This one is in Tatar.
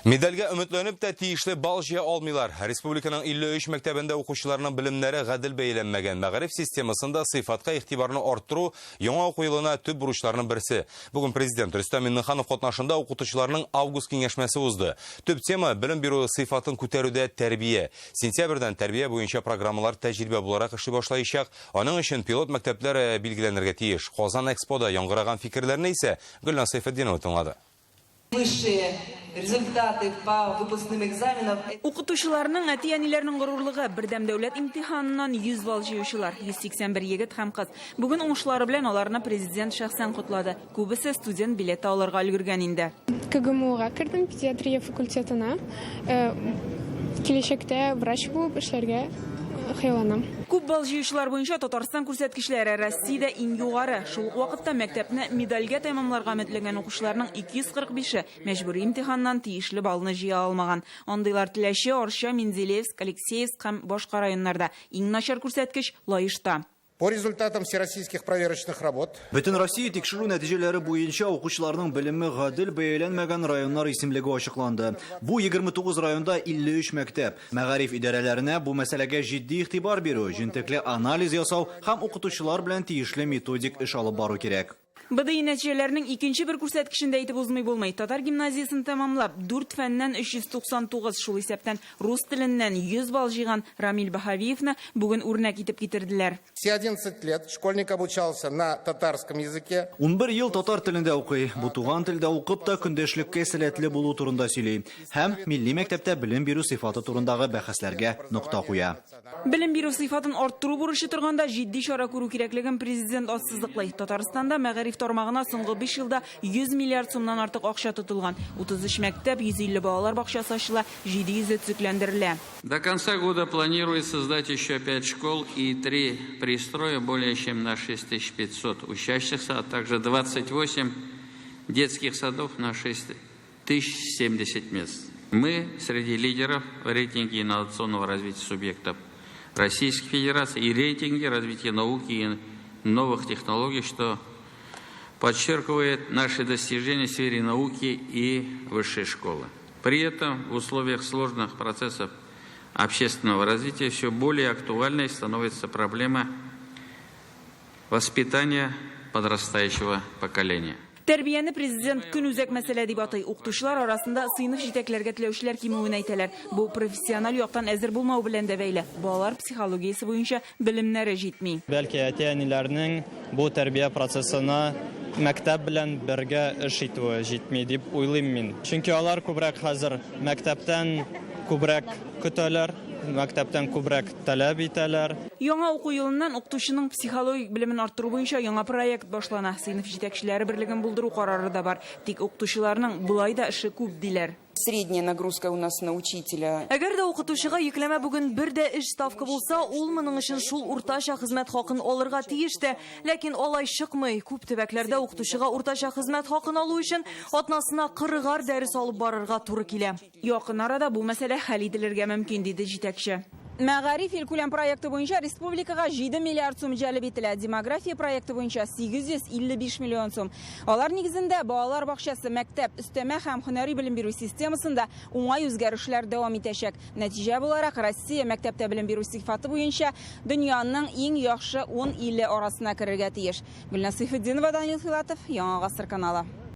Медальгә өметләнеп тә тиешле балл җыя алмыйлар. Республиканың 53 мәктәбендә укучыларның белемнәре гадел бәяләнмәгән. Мәгариф системасында сыйфатка игътибарны арттыру яңа уку елына төп бурычларның берсе. Бүген Президент Рөстәм Миңнеханов катнашында укытучыларның август киңәшмәсе узды. Төп тема белем бирү сыйфатын күтәрүдә тәрбия. Сентябрьдән тәрбия буенча программалар тәҗрибә буларак эшли башлаячак. Аның өчен пилот мәктәпләр билгеләнергә тиеш. Казан Экспода яңгыраган фикерләрне исә Гөлназ Сәйфетдинова тыңлады. Высшие результаты по выпускным экзаменам. Укытучыларның, әти-әниләрнең горурлыгы, бердәм дәүләт имтиханыннан 100 балл җыючылар, 181 егет һәм кыз. Бүген уңышлары белән аларны Президент шәхсән котлады. Күбесе студент билеты алырга өлгергән инде. КГМУга кердем, педиатрия факультетына. Киләчәктә врач булып эшләргә хыялланам. Күп балл җыючылар буенча Татарстан күрсәткечләре Россиядә иң югары. Шул ук вакытта мәктәпне медальгә тәмамларга өметләнгән укучыларның 245-е мәҗбүри имтиханнан тиешле баллны җыя алмаган. Андыйлар Теләче, Арча, Менделеевск, Алексеевск һәм башка районнарда. Иң начар күрсәткеч, Лаешта. По результатам всероссийских проверочных работ. Бөтенроссия тикшерү нәтиҗәләре буенча укучыларның белеме гадел бәяләнмәгән районнар исемлеге ачыкланды. Бу 29 районда 53 мәктәп. Мәгариф идарәләренә бу мәсьәләгә җитди игътибар бирү, җентекле анализ ясау һәм укытучылар белән тиешле методик эш алып бару кирәк. БДИ нәтиҗәләренең икенче бер күрсәткечен дә әйтеп узмый булмый. Татар гимназиясен тәмамлап, дүрт фәннән 399, шул исәптән рус теленнән 100 балл җыйган Рамил Баһавиевны бүген үрнәк итеп китерделәр. Все 11 лет школьник обучался на татарском языке. 11 ел татар телендә укый. Бу туган телдә укып та көндәшлеккә сәләтле булу турында сөйли. Һәм милли мәктәптә белем бирү сыйфаты турындагы бәхәсләргә нокта куя. Белем бирү сыйфатын арттыру бурычы торганда җитди чара күрү кирәклеген Президент ассызыклый. Татарстанда мәгариф тармагына соңгы биш елда 100 миллиард сумнан артык акча тотылган. 33 мәктәп, 150 балалар бакчасы ачыла, 700-е төзекләндерелә. До конца года планируется создать еще 5 школ и 3 пристроя более чем на 6500 учащихся, а также 28 детских садов на 6070 мест. Мы среди лидеров в рейтинге инновационного развития субъектов Российской Федерации и рейтинге развития науки и новых технологий, что подчеркивает наши достижения в сфере науки и высшей школы. При этом в условиях сложных процессов общественного развития все более актуальной становится проблема воспитания подрастающего поколения. Тәрбияне президент көнүзәк мәсьәлә дип атый. Укытучылар арасында сыйныф җитәкләргә теләүчеләр кимүен әйтәләр. Бу профессиональ яктан әзер булмау белән дә бәйле. Балалар психологиясе буенча белемнәре җитми. Бәлки әти-әниләрнең бу тәрбия процессына мәктәп белән бергә эш итүе җитми дип уйлыйм мин. Чөнки алар күбрәк хәзер мәктәптән күбрәк көтәләр, мәктәптән күбрәк таләп итәләр. Яңа уку елыннан укытучының психологик белемен арттыру буенча яңа проект башлана. Сыйныф җитәкчеләре берлеген булдыру карары да бар. Тик укытучыларның болай да эше күп, диләр. Средняя нагрузка у нас на учителя. Әгәр дә укытучыга йөкләмә бүген бер дә эш ставка булса, ул моның өчен шул уртача хезмәт хакын алырга тиеш тә. Ләкин алай чыкмый. Күп төбәкләрдә укытучыга уртача хезмәт хакын алу өчен атнасына кырыгар дәрес алып барырга туры килә. Якын арада бу мәсьәлә хәл ителергә мөмкин, диде җитәкче. Мәгариф илкүләм проекты буенча республикага 7 миллиард сум җәлеп ителә. Демография проекты буенча 855 миллион сум. Алар нигезендә балалар бакчасы, мәктәп, өстәмә һәм һөнәри белем бирү системасында уңай үзгәрешләр дәвам итәчәк. Нәтиҗә буларак, Россия мәктәптә белем бирү сыйфаты буенча дөньяның иң яхшы 10 иле арасына керергә тиеш. Гөлназ Сәйфетдинова, Данил Филатов, Яңа Гасыр каналы.